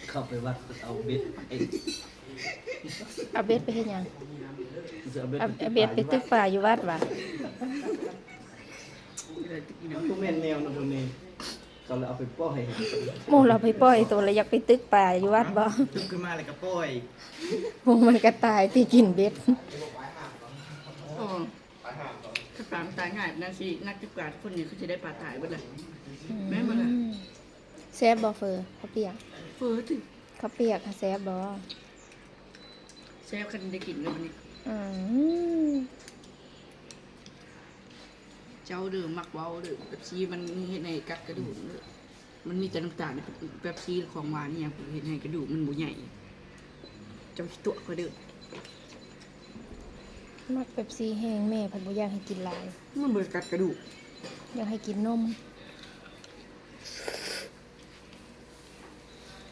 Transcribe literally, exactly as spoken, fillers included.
เข้าไปวัดเอาเบ็ดไป เอาเบ็ดไปเฮ็ดหยัง จะเอาเบ็ด เอาเอาเบ็ดไปตึกปลาอยู่วัดวะ พวกแม่นแนวนะพวกนี้เขาเลยเอาไปปล่อย หมู่เราไปปล่อยตัวแล้วอยากไปตึกปลาอยู่วัดบ่ ลุกขึ้นมาแล้วก็ปล่อย หมู่มันก็ตายที่กินเบ็ด โอ้ถ้าปลามันตายง่ายนั่นสินักจุกกาคนนี้เขาจะได้ปลาตายเบิดเลย แม่นบ่ล่ะ อืมแซ่บบ่เฟอข้าวเปียก เออถึง ข้าวเปียกค่ะแซ่บบ่ แซ่บคันได้กินแล้ววันนี้ อืม เจ้าเดิมมักเว้าเด้อแบบซีมันมีเฮ็ดให้กัดกระดูกเด้อมันมีแต่น้ำตาลแบบซีของหวานเนี่ยเฮ็ดให้กระดูกมันบ่ใหญ่ เจ้าตัวก็เด้อ มักเป๊ปซี่แห้งแม่เพิ่นบ่อยากให้กินหลาย มันบ่กัดกระดูก อยากให้กินนม